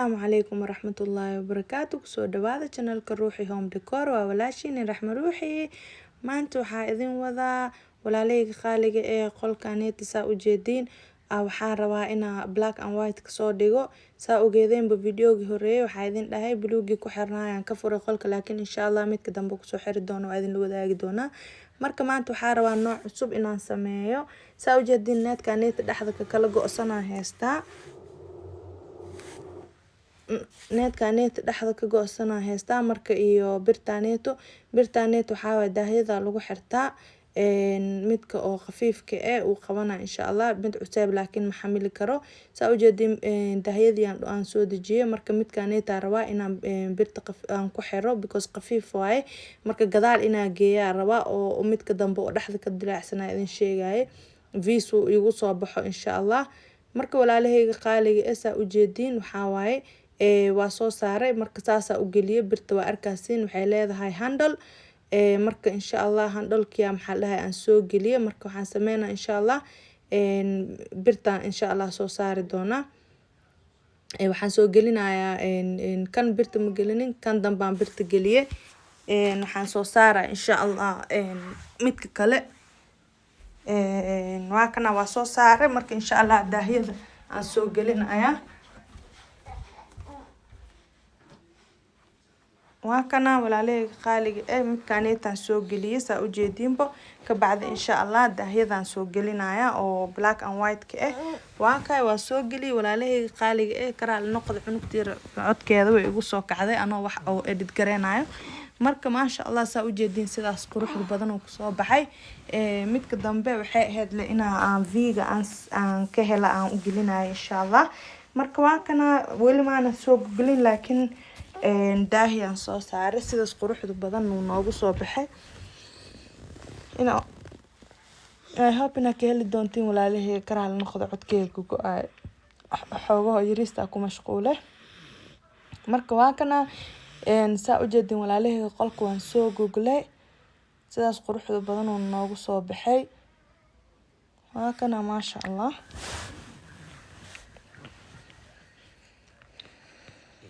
Asalaamu calaykum waraxmatullaahi wabarakaatu. Kusoo dhawaada channelka Ruuxi Home Decor. Waa walaashiin Raxma Ruuxi. Maanta waxaa idin wadaa, walaalahayga qaaliga ee, qolkaneeta saa ujeediin. Waxaan rabaa inaa black and white kasoo dhigo. Saa ogeedeenba videogii horeeyay, waxaa idin dhahay buluugii ku xirnaayaan ka furay qolka, laakiin insha Allah midka dambe kusoo xiri doono, waa idinla wadaagi doonaa. Marka maanta waxaa rabaa nooc cusub inaan sameeyo. Saa ujeediin, neetkaneeta dhexda ka kala go-sanaa heystaa, neetkaneeta dhexda ka go-sanaa heystaa. Marka iyo birtaaneeto, birtaaneeto waxaa waye daahyada lagu xirtaa. Midka oo khafiifka eh uu qabana insha Allah, mid cuseeb laakiin ma xamili karo. Saa ujeedin, daahyadii aan soo dejiyay. Marka midkaneeta rabaa inaan birta aan ku xiro because khafiif waaye. Marka gadaal inaa geeyaa rabaa oo midka dambe oo dhexda ka dilaacsanaa idin sheegaye viis uu igu soo baxo insha Allah. Marka walaalahayga qaaliga eh, saa ujeediin, waxaa waaye waa soo saaray. Marka saasaa u geliyay birta, waa arkaasin, waxay leedahay handle. Marka insha Allah handlekia, maxaa dhahay, aan soo geliyay. Marka waxaan sameynaa insha Allah birtaan insha Allah soo saari doonaa. Waxaan soo gelinayaa kan, birta ma gelinin, kan dambaan birta geliyay. Waxaan soo saaraa insha Allah midka kale. Waa kana, waa soo saaray. Marka insha Allah daahyada aan soo gelinayaa. Waa kana, walaalahayga qaaliga eh, midkaneetaan soo geliyay, saa ujeediinbo. Kabacdi insha Allah daahyadaan soo gelinaya oo black and white ka ah. Waa kay, waa soo geliyay, walaalahayga qaaliga eh. Karaal noqda, cunugtii codkeeda way igu soo kacday anoo wax oo edit gareynayo. Marka maasha Allah, saa ujeediin, sidaas quruxda badan oo kusoo baxay. Midka dambe waxay ahayd le inaa aan v-ga aan ka hela aan u gelinayo insha Allah. Marka waa kana, weli maana soo gelin, laakiin daahi aan soo saaray. Sidaas quruxda badan uu noogu soo baxay. Ina I hope inaad ka heli doontiin, walaalahey. Karaal noqdo, codkeyga go-ay, xoogaho yariista ku mashquule. Marka waa kana, saa ujeedin, walaalahey, qolka waan soo goglay. Sidaas quruxda badan uu noogu soo baxay. Waa kana, maasha Allah.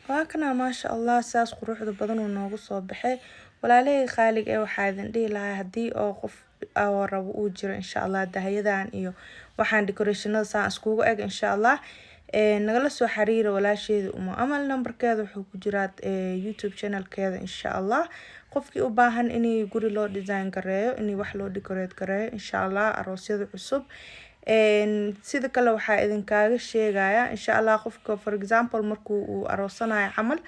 Waa kana, maasha Allah, sidaas quruxda badan uu noogu soo baxay. Walaalahey qaaliga ee, waxaa idin dhihi lahaa, haddii oo qof oo rabo uu jiro insha Allah dahyadan iyo waxaan decorationada saan iskugu eg, insha Allah nagala soo xiriira walaasheeda Umo Amal. Nambarkeeda wuxuu ku jiraa YouTube channelkeeda. Insha Allah qofkii u baahan inay guri loo design gareeyo, inay wax loo decorate gareeyo insha Allah, aroosyada cusub. Sida kale waxaa idinkaaga sheegaya insha Allah, qofka for example markuu uu aroosanayo camal,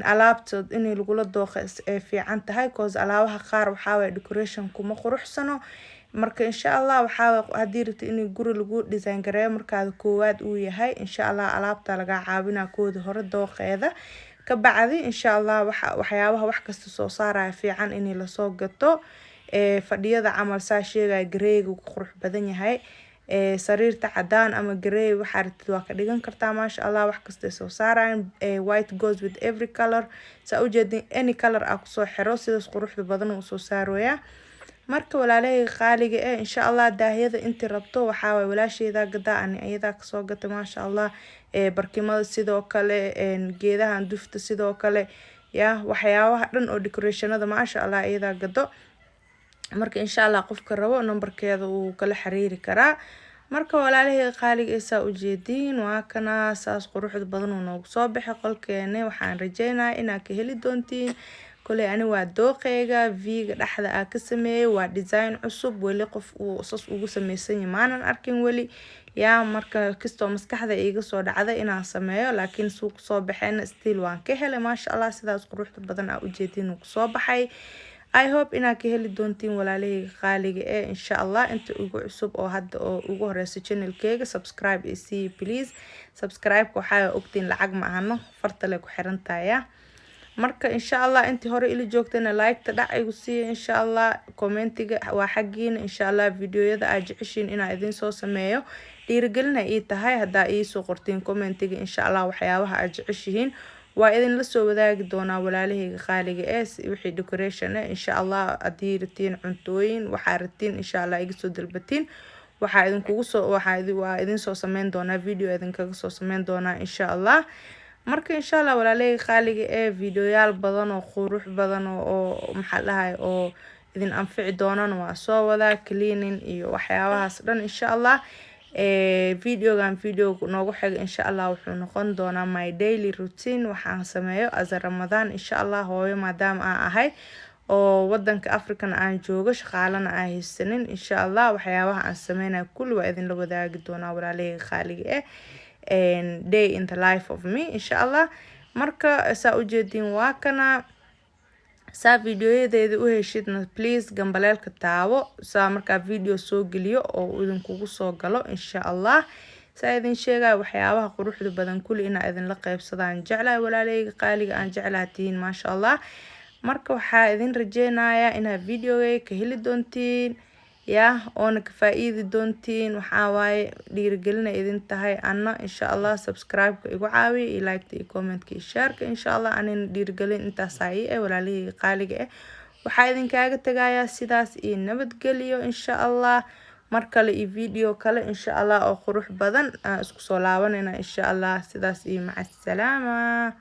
alaabta in lagula dooqa ay fiican tahay, cause alaabaha qaar waxaa waye decoration kuma quruxsano. Marka insha Allah waxaa haddii rabto in guri lagu design gareeyo markaada koowaad uu yahay, insha Allah alaabta lagaa caawinaa kooda hore dooqeeda. Ka bacdi insha Allah waxa waxyaabaha wax kasta soo saaraya fiican in lasoo gato. Fadhiyada camal, saa sheegaya, greyga ku qurux badan yahay. Sariirta cadaan ama grey waxaa rabtid waa ka dhigan kartaa. Maasha Allah, wax kasta soo saarayan. White goes with every color. Saa ujeedin, any color aa kusoo xiro, sidaas quruxda badan uu soo saaraya. Marka walaalahayga qaaliga eh, insha Allah daahyada intii rabto, waxaa waye walaasheeda gadaa, ani ayadaa kasoo gatay, maasha Allah. Barkimada sidoo kale, geedahan dufta sidoo kale, ya waxyaabaha dhan oo decorationada, maasha Allah, iyadaa gado. Marka insha Allah qofka rabo nambarkeeda wuu kala xiriiri karaa. Marka walaalahayga qaaliga ee, saa ujeediin, waa kana, saas quruxda badan uu noogu soo baxay qolkeena. Waxaan rajeynayaa inaad ka heli doontiin. Koley ani waa dooqeyga, v-ga dhexda aa ka sameeyay waa design cusub, weli qof uu sas ugu sameysan yahay maanan arkin weli. Yaa marka kastoo maskaxda iiga soo dhacday inaan sameeyo, laakiin suu kusoo baxayna still waan ka helay. Maasha Allah, sidaas quruxda badan aa ujeediin uu kusoo baxay. I hope inaad ka heli doontiin, walaalahayga qaaliga ee. Insha Allah inta ugu cusub oo hadda oo ugu horeysa channelkeyga, subscribe iyo see please. Subscribe-ka waxaa ogtiin lacag ma ahano, fartale ku xirantahay. Marka insha Allah intii hore ila joogtayna, like-ta dhac igu siiya insha Allah. Commentiga waa xaggiina. Insha Allah videoyada aad jeceshiin inaa idin soo sameeyo, dhiirigelina ii tahay haddaa iisoo qortiin commentiga. Insha Allah waxyaabaha aad jeceshihiin waa idinla soo wadaagi doonaa, walaalahayga qaaliga ee, wixii decoration eh insha Allah. Haddii ratiin cuntooyin, waxaa ratiin insha Allah iga soo dalbatiin, waxaa idinkugu soo waxaa waa idin soo sameyn doonaa video, idinkaga soo sameyn doonaa insha Allah. Marka insha Allah, walaalahey qaaliga ee, videoyaal badan oo qurux badan oo maxaa dhahay oo idin anfici doonana waa soo wadaa, cleaning iyo waxyaabahaas dhan insha Allah. Videogan video noogu xiga insha Allah wuxuu noqon doonaa my daily routine, waxaan sameeyo as a Ramadan insha Allah. Hooyo maadaama aan ahay oo wadanka African aan joogo, shaqaalana aan haysanin, insha Allah waxyaabaha aan sameynayo kulli waa idinla wadaagi doonaa, walaalahey qaaliga eh, day in the life of me insha Allah. Marka saa ujeediin waa kana. Saa videoyadeeda u heshidna, please gambaleelka taabo, saa markaa video soo geliyo oo idinkugu soo galo insha Allah. Saa idin sheegaya, waxyaabaha quruxda badan kulli inaa idinla qeybsadaan jeclahay, walaalaheyga qaaliga aan jeclaha tihiin, maasha Allah. Marka waxaa idin rajeynayaa inaad videogay ka heli doontiin yah, oona ka faa-iidi doontiin. Waxaa waaye dhiirigelina idin tahay anna insha Allah. Subscribe-ka igu caawiya iyo like-ta iyo comment-ka iyo share-ka insha Allah. Anina dhiirigelin intaasaa ii ah, walaalaheyga qaaliga ah. Waxaa idinkaaga tagayaa sidaas iyo nabadgeliyo insha Allah. Mar kale iyo video kale insha Allah oo qurux badan aan isku soo laabanayna insha Allah. Sidaas iyo macasalaama.